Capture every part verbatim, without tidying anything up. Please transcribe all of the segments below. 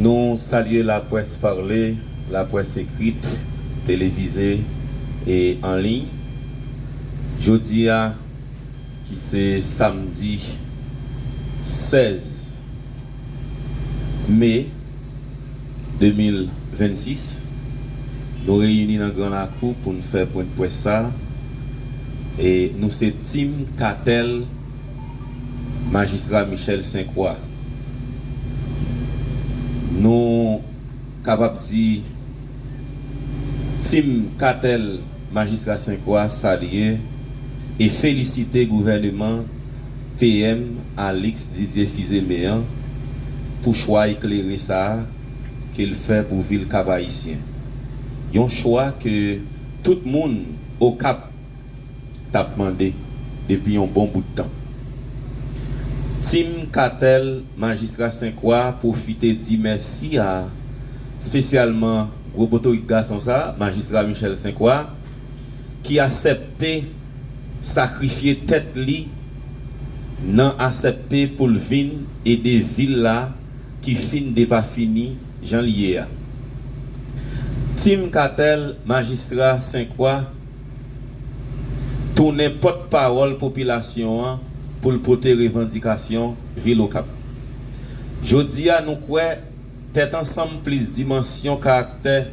Nou salye laprès pale, laprès ekrit, televize e an liy. Jodi a, ki se samdi sèz me de mil vennsis, nou reyini nan Gran Lakou pou n fè pwennprès sa a. E nou se Team Katèl Majistra Michel Sainte-Croix. Nou kapab di Team Katèl Majistra Sainte-Croix salye e felisite gouvèneman P M Alix Didier Fils-Aimé an pou chwa eklere sa a ke l fè pou vil Kap Ayisyen. Yon chwa ke tout moun Okap t ap mande depi yon bon bout tan. Team Katèl Majistra Sainte-Croix pwofite di mèsi a espesyalman gwo potorik gason sa, Majistra Michel Sainte-Croix, ki aksepte sakrifye tèt li nan aksepte pou l vin ede vil la ki fin depafini jan l ye a. Team Katèl Majistra Sainte-Croix tounen pòtpawòl popilasyon an pou l pote revandikasyon vil Okap. Jodi a, nou kwè tèt ansanm plis dimansyon karaktè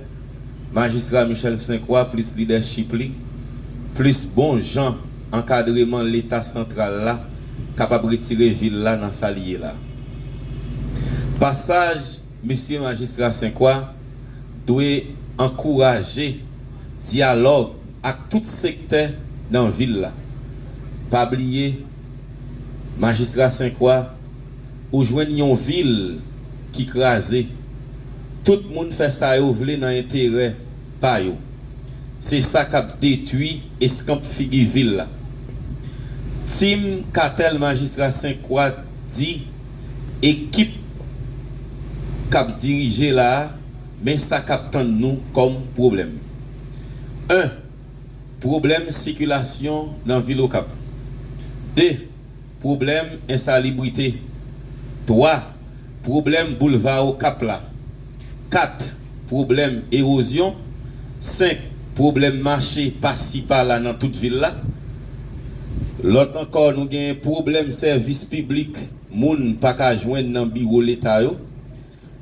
Majistra Michel Sainte-Croix, plis lidèchip li, plis bon jan ankadreman Leta santral la kapab retire vil la nan sa l ye la. Pasaj Mesye Majistra Sainte-Croix dwe ankouraje dyalòg ak tout sektè nan vil la. Pa bliye, Majistra Sainte-Croix, ou jwenn yon vil ki kraze. Tout moun fè sa yo vle nan enterè pa yo. Se sa k ap detwi eskanp figi vil la. Team Katèl Majistra Sainte-Croix di ekip k ap dirije la a, men sa k ap tann nou kòm pwoblèm. En, pwoblèm sikilasyon nan vil Okap. De, pwoblèm ensalibrite. Twa, pwoblèm boulva Okap la. Kat, pwoblèm ewozyon. Senk, pwoblèm mache pasi pala nan tout vil la. Lòt ankò, nou gen pwoblèm sèvis piblik moun pa ka jwenn nan biwo Leta yo.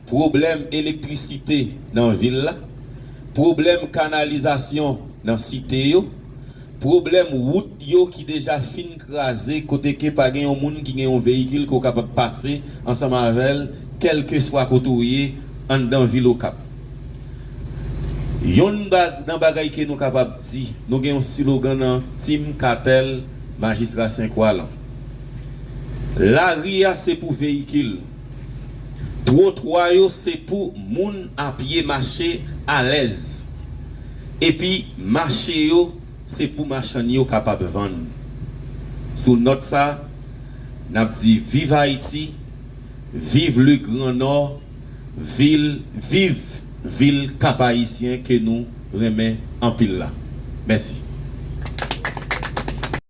Pwoblèm elektrisite nan vil la, pwoblèm kanalizasyon nan site yo, pwoblèm wout yo ki deja fin kraze kote ke pa gen yon moun ki gen yon veyikil ke w kapab pase ansanm avè l kèlkeswa kote w ye anndan vil Okap. Yonn ba- nan bagay ke nou kapab di, nou gen yon silogan nan Team Katèl Majistra Sainte-Croix lan. Lari a se pou veyikil. Twotwa yo se pou moun a pye mache alèz. Epi mache yo se pou machann yo kapab vann. Sou nòt sa, n ap di viv Ayiti, viv le Grand Nord, vil, viv vil Kap Ayisyen ke nou renmen anpil la. Mèsi.